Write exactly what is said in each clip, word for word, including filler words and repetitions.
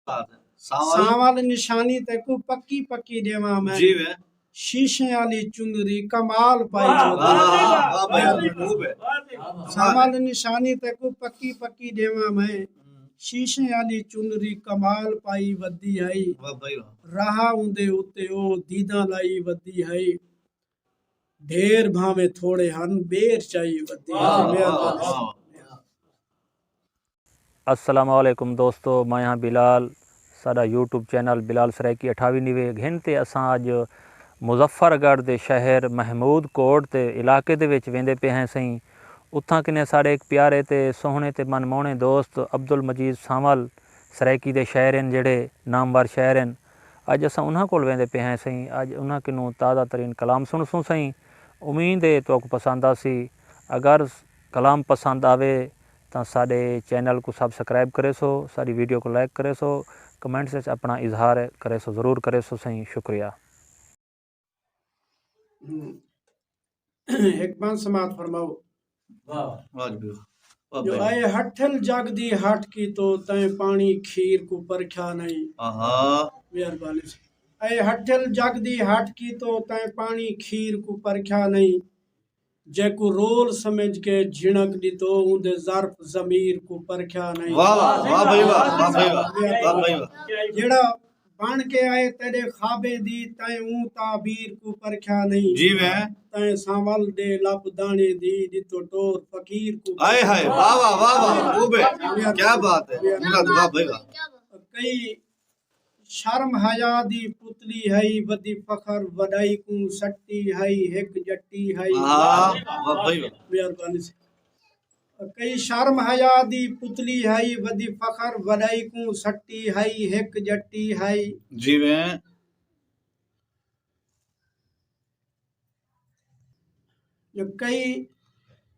سانول نشانی تیکوں پکی پکی ݙیواں میں۔ جی وے۔ شیشے آلی چنری کمال پائی واہ، ودی۔ واہ، واہ، واہ بھائی، خوب ہے۔ سانول نشانی تیکوں پکی پکی ݙیواں میں۔ شیشے آلی چنری کمال پائی ودی ہئی۔ واہ بھائی واہ۔ راہ اوندے اتے او دیداں لائی ودی ہئی۔ ڈھیر بھانویں تھوڑے ہن، ٻیر چائی ودی ہئی۔ واہ، واہ، واہ۔ السلام علیکم دوستو، میں ہاں بلال۔ ساݙا یوٹیوب چینل بلال سرائیکی اٹھاوی نوے گھن تے اساں اڄ مظفر گڑھ دے شہر محمود کوٹ تے علاقے دے وچ ویندے پئے ہیں سئیں۔ اتھاں کنے ساݙے ہک پیارے تے سوہݨے تے من موہݨے دوست عبدالمجید سانول سرائیکی دے شاعر ہن، جیڑھے نامور شاعر ہن۔ اڄ اساں انہاں کول ویندے پئے ہیں سئیں۔ اڄ انہاں کنوں تازہ ترین کلام سݨسوں سئیں۔ امید ہے تہاکوں پسند آسی۔ اگر کلام پسند آوے تاں ساݙے چینل کوں سبسکرائب کریسو، ساݙی ویڈیو کوں لائک کریسو، کمنٹس وچ اپݨا اظہار کریسو، ضرور کریسو سئیں۔ شکریہ۔ ہک بند سماعت فرماؤ۔ واہ جی واہ۔ واہ جو بھائی۔ اے ہٹھل جگ دی ہٹ کیتو تیں پاݨی کھیر کوں پرکھیا نئیں۔ آہا۔ مہربانی سئیں۔ اے ہٹھل جگ دی ہٹ کیتو تیں پاݨی کھیر کوں پرکھیا نئیں۔ جیکوں رول سمجھ کے جھنک ݙتو اوندے ظرف ضمیر کوں پرکھیا نئیں۔ واہ واہ، واہ بھائی واہ، واہ بھائی واہ، واہ بھائی واہ۔ جیڑھا بݨ کے آئے تیݙے خوابیں دی تیں اوں تعبیر کوں پرکھیا نئیں۔ جی میں۔ تیں سانول ݙے لب داݨے دی ݙتو ٹور فقیر کوں آئے ہائے، واہ واہ واہ واہ، خوب ہے۔ کیا بات ہے۔ مراد واہ بھائی واہ۔ کئی شرم حیا دی پتلی ہئی ودی فخر وݙائی کوں سٹی ہئی ہک ڄٹی ہئی۔ ہاں، واہ بھائی واہ۔ مہربانی سئیں۔ کئی شرم حیا دی پتلی ہئی ودی فخر وݙائی کوں سٹی ہئی ہک ڄٹی ہئی۔ جی میں۔ جو کئی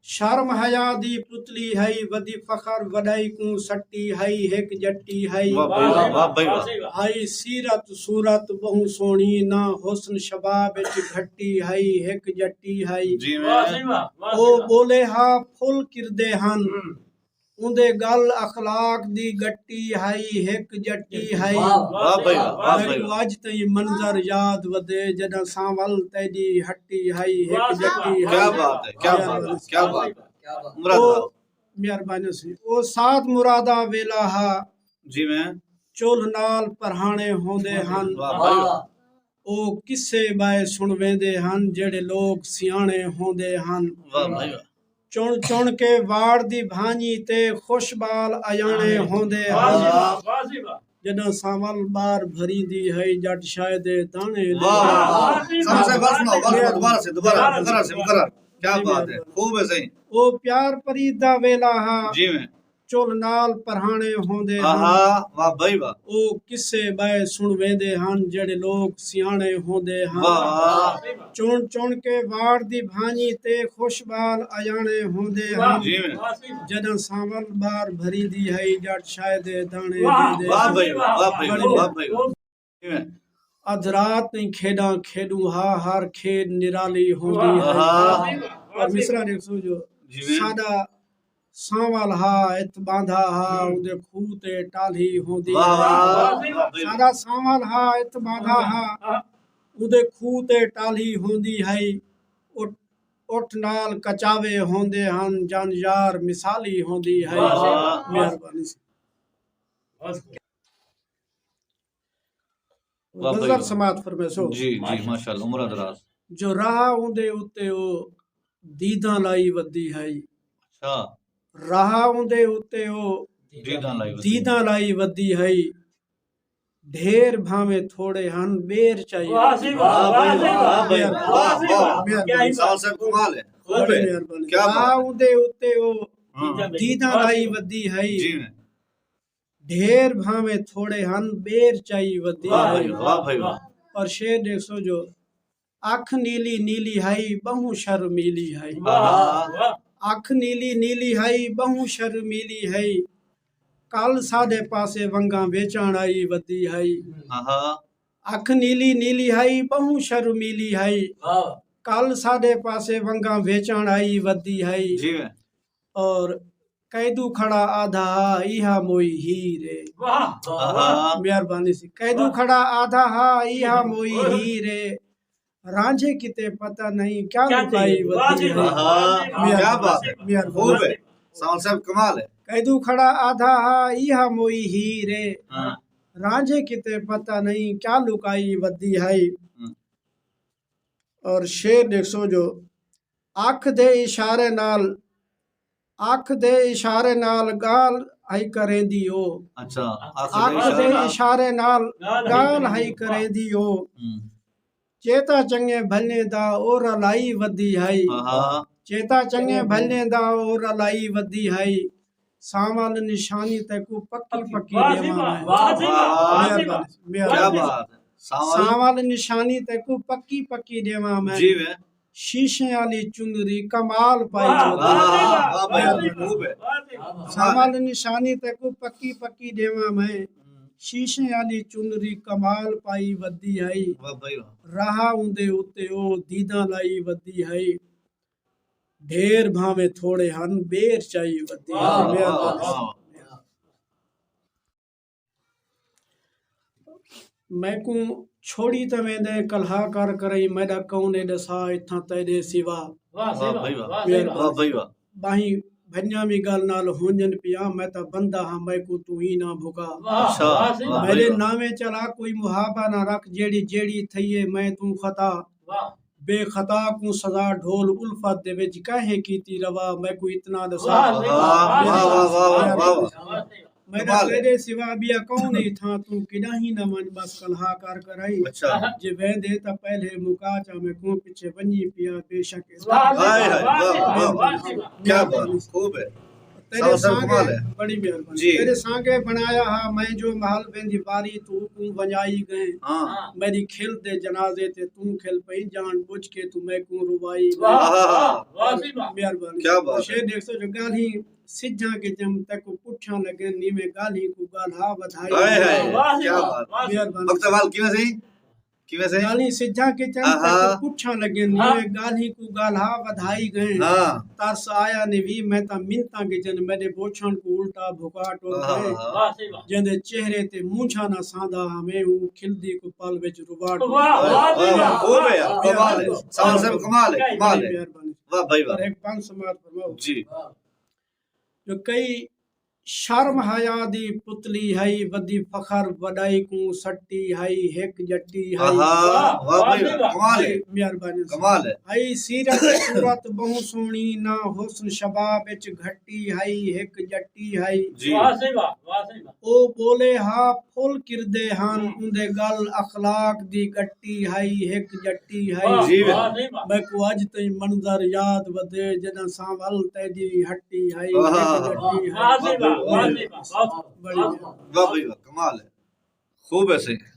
شرم حیا دی پتلی ہئی ودی فخر وݙائی کوں سٹی ہئی ہک ڄٹی ہئی۔ واہ بھائی واہ، واہ بھائی واہ۔ ہئی سیرت صورت ٻہوں سوہݨی نہ حسن شباب اچ گھٹی ہئی ہک ڄٹی ہئی۔ جی میں۔ او ٻولے ہا پھل کردے ہن اوندے ڳل اخلاق دی ڳٹی ہئی ہک ڄٹی ہئی۔ واہ بھائی واہ، واہ بھائی میکوں واہ۔ اڄ تئیں منظر یاد ودے جݙاں سانول تیݙی ہٹی ہئی ہک ڄٹی ہئی۔ کیا بات ہے، کیا بات ہے، کیا بات ہے۔ مراد او واہ۔ مہربانی سئیں۔ او سعد مراد آ ویلا ہا جی میں۔ چولھ نال پرہاݨے ہوندے ہن۔ واہ بھائی واہ۔ او قصے ٻئے سݨویندے ہن جیڑھے لوک سیاݨے ہوندے ہن۔ واہ بھائی واہ۔ چݨ چݨ کے واڑ دی بھانڄی تے خوش ٻال ایاݨے ہوندے ہن۔ واہ۔ جݙاں سانول ٻار بھریندی ہئی ڄٹ شاہ دے داݨے ݙے۔ واہ واہ واہ۔ سب سے بس نہ، بس نہ، دوبارہ سے، دوبارہ، دوبارہ سے، دوبارہ۔ کیا بات ہے، خوب ہے سئیں۔ او پیار پریت دا ویلا ہا۔ جی میں۔ چولھ نال پرہاݨے ہوندے ہن۔ آہا، واہ بھائی واہ۔ او قصے ٻئے سݨویندے ہن جیڑھے لوک سیاݨے ہوندے ہن۔ واہ۔ چݨ چݨ کے واڑ دی بھانڄی تے خوش ٻال ایاݨے ہوندے ہن۔ جی میں۔ جݙاں سانول ٻار بھریندی ہئی ڄٹ شاہ دے داݨے ݙیندے واہ ہن۔ بھائی واہ، واہ بھائی واہ، واہ بھائی واہ۔ جی میں۔ ادھ رات تئیں کھیݙاں کھیݙوں ہا ہر کھیݙ نرالی ہوندی ہئی۔ آہا۔ اور مصرع ݙیکھسو جو جی میں۔ ساݙا سانول ہا اتھ ٻاندھا ہا اوندے کھوہ تے ٹالھی ہوندی واہ ہئی۔ واہ، واہ بھائی۔ ساݙا سانول ہا اتھ ٻاندھا ہا اوندے کھوہ تے ٹالھی ہوندی ہئی۔ اٹھ اٹھ نال کچاوے ہوندے ہن جن یار مثالی ہوندی ہئی۔ واہ۔ مہربانی سئیں۔ واہ بھائی غزل واہ۔ سماعت فرمیسو۔ جی جی، ماشاءاللہ، عمر دراز۔ جو راہ اوندے اتے او دیداں لائی ودی ہئی۔ اچھا۔ راہ اوندے اتے او دیداں لائی ودی۔ دیداں لائی ودی ہئی۔ ڈھیر بھانویں تھوڑے ہن ٻیر چائی واہ جی واہ، واہ جی واہ، واہ جی واہ۔ واہ۔ کیا ہی سال صاحب کمال ہے۔ خوب بڑی ہے۔ مہربانی۔ کیا بات راہ ہے۔ اوندے اتے او ہاں۔ دیداں لائی ودی ہئی۔ جی میں۔ ڈھیر بھانویں تھوڑے ہن ٻیر چائی ودی واہ ہئی۔ بھائی واہ، واہ بھائی واہ۔ اور شعر ݙیکھسو جو اکھ نیلی نیلی ہئی ٻہوں شرمیلی ہئی۔ واہ۔ اکھ نیلی نیلی ہئی ٻہوں شرمیلی ہئی۔ کل ساݙے پاسے ونگاں ویچݨ آئی ودی ہئی۔ آہا۔ اکھ نیلی نیلی ہئی ٻہوں شرمیلی ہئی۔ کل ساݙے پاسے ونگاں ویچݨ آئی ودی ہئی۔ جی میں۔ اور قیدو کھڑا آدھا ہا، ایہا موئی ہیر اے۔ واہ، واہ، واہ۔ مہربانی سی۔ قیدو کھڑا آدھا ہا، ایہا موئی ہیر اے۔ رانجھے کیتے پتہ نہیں کیا کیا لکائی چاہیے؟ واہ ودی جی ہے۔ واہ۔ آہا، مہربانی۔ کیا بات ہے۔ مہربانی۔ خوب ہے۔ ساوند صاحب کمال ہے۔ قیدو کھڑا آدھا ہا، ایہا موئی ہیر اے۔ ہاں۔ رانجھے کیتے پتہ نہیں کیا لکائی ودی ہائی۔ ہوں۔ اور شعر ݙیکھسو جو اکھ دے اشارے نال، اکھ دے اشارے نال ڳالھ ہئی کریندی او۔ اچھا، اکھ دے اکھ دے اشارے نال۔ اشارے نال ڳالھ ہئی کریندی او۔ ہوں۔ چیتا چنڳے بھلیں دا او رلائی ودی ہئی۔ آہا۔ چیتا چنڳے بھلیں دا او رلائی ودی ہئی۔ سانول نشانی تیکوں پکی پکی واہ جی ݙیواں واہ، میں۔ واہ جی واہ، واہ جی واہ۔ مہربانی، مہربانی۔ کیا بات ہے۔ سانول سانول نشانی تیکوں پکی پکی ݙیواں میں۔ جی وے۔ شیشے آلی چنری کمال پائی واہ، ودی۔ واہ جی واہ، واہ بھائی، واہ جی واہ۔ خوب ہے۔ واہ جی واہ۔ سانول نشانی تیکوں پکی پکی ݙیواں میں۔ ہوں۔ شیشے آلی چنری کمال پائی ودی ہئی۔ واہ بھائی واہ۔ راہ اوندے اتے او دیداں لائی ودی ہئی۔ ڈھیر بھانویں تھوڑے ہن، ٻیر چائی ودی۔ واہ، واہ، مہربانی۔ واہ۔ میکوں چھوڑی تاں ویندے، کلہا کر کرئیں، میݙا کون اے ݙسا اتھاں تیݙے سوا۔ واہ، واہ بھائی واہ۔ واہ، واہ بھائی واہ۔ ٻاہیں بھنڄاں وی ڳل نال ہونجن پیاں، میں تاں بندہ ہاں، میکوں توں ہی نہ بھکا۔ واہ، اچھا، واہ، واہ۔ میݙے ناویں چلا کوئی محابہ نہ رکھ، جیڑھی جیڑھی تھئی اے میں توں خطا۔ واہ۔ بے خطا کوں سزا ڈھول الفت دے وچ کہیں کیتی روا، میکوں اتنا ݙسا۔ واہ، واہ، واہ، واہ۔ میݙا کمال ہے۔ تیݙے سوا ٻیا کون اے اتھاں، توں کݙاہیں نہ ونڄ، بس کلہا کر کرائیں۔ اچھا۔ جے ویندے تاں پہلے مکا چا، میکوں پچھے ونڄی پیا بے شک اس۔ واہ، واہ، واہ، واہ، واہ۔ کیا بات، خوب ہے۔ تیݙے سانگے، کمال ہے۔ بڑی مہربانی۔ جی۔ تیݙے سانگے بݨایا ہا میں جو محل، ویندی واری توں اوکوں ونڄائی ڳئیں۔ ہاں۔ میݙی کھل دے جنازے تے توں کھل پئیں، جان ٻجھ کے توں میکوں روائی ڳئیں۔ واہ، واہ، واہ جی واہ۔ مہربانی۔ کیا بات ہے۔ شعر ݙیکھسو جو ڳالھیں سجھاں کیچم تیکوں پٹھیاں لڳن، نیویں ڳالھیں کوں ڳالھا ودھائی۔ ہائے ہائے، واہ جی کیا واہ، بات۔ واہ جی۔ مہربانی۔ وقت وال کیویں سئیں؟ کیویں سئیں؟ ڳالھیں سجھاں کیچن ہاں، ہاں۔ تیکوں پٹھیاں لڳن، ہاں۔ نیویں ڳالھیں کوں ڳالھا ودھائی ڳئیں۔ ہاں۔ ترس آیا نی وی، میں تاں منتاں کیچن، میݙے بوچھݨ کوں الٹا بھکا ٹر ہاں، ڳئے۔ ہاں، ہاں۔ واہ سئیں واہ۔ جیندے چہرے تے مونجھاں نہ ساندا ہاویں، اوں کھلدی کوں پل وچ رواٹ واہ، واہ، واہ، واہ، واہ۔ خوب ہے یار، کمال ہے۔ ساوند صاحب کمال ہے، کمال ہے۔ مہربانی۔ واہ بھائی واہ۔ پر ہک بند سماعت فرماؤ۔ جی۔ جو کئی شرم حیا دی پتلی ہئی، ودی فخر وݙائی کوں سٹی ہئی، ہک ڄٹی ہئی۔ آہا، واہ واہ بھائی، واہ، کمال ہے۔ مہربانی۔ کمال ہے۔ ہئی سیرت صورت ٻہوں سوہݨی، نہ حسن شباب اچ گھٹی ہئی، ہک ڄٹی ہئی۔ جی۔ واہ سئیں واہ، واہ سئیں واہ۔ او ٻولے ہا پھل کردے ہن، اوندے ڳل اخلاق دی ڳٹی ہئی، ہک ڄٹی ہئی۔ واہ، جی۔ واہ سئیں واہ۔ میکوں اڄ تئیں منظر یاد ودے، جݙاں سانول تیݙی ہٹی ہئی، واہ۔ ہک ڄٹی ہئی۔ واہ سئیں واہ، واہ سئیں واہ، واہ۔ بڑی واہ۔ واہ بھائی واہ، کمال ہے۔ خوب ہے سئیں۔